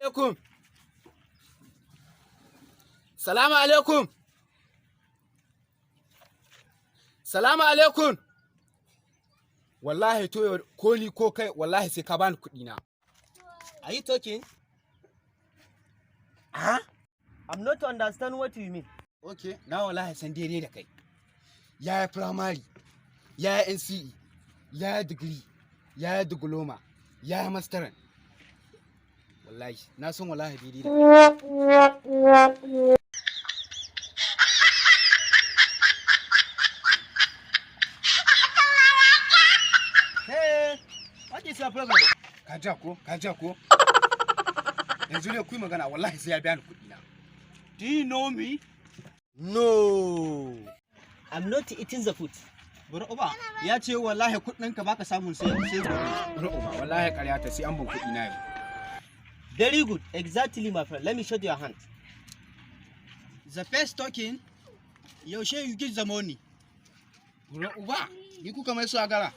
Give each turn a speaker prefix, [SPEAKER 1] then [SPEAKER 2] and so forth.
[SPEAKER 1] Alaikum. Salamu alaikum. Salamu alaikum. Wallahi to, ko ni ko kai, wallahi sai ka bani kuɗi na.
[SPEAKER 2] Are you talking?
[SPEAKER 1] Ah?
[SPEAKER 2] I'm not understand what you mean.
[SPEAKER 1] Okay, na wallahi san daidai da kai. Ya yi primary, ya yi NCE, ya yi degree, ya yi diploma, ya yi master. Wallahi, na san wallahi daidai da kai.
[SPEAKER 2] Hey, what is your problem?
[SPEAKER 1] Ka ja ko? Ka ja ko? Yanzu ne ku yi magana, wallahi sai ya biya ni kuɗi na.
[SPEAKER 3] Do you know me?
[SPEAKER 2] No. I'm not eating the food.
[SPEAKER 3] Bura uba, ya ce wallahi kuɗinka baka samun sai gobe.
[SPEAKER 1] Bura uba, wallahi ƙarya ta, sai an ban kuɗi na yau.
[SPEAKER 2] Very good. Exactly, my friend. Let me shake your hand.
[SPEAKER 3] The first talking, yaushe you get the money?
[SPEAKER 1] Bura uba, ni kuka mai su a gara.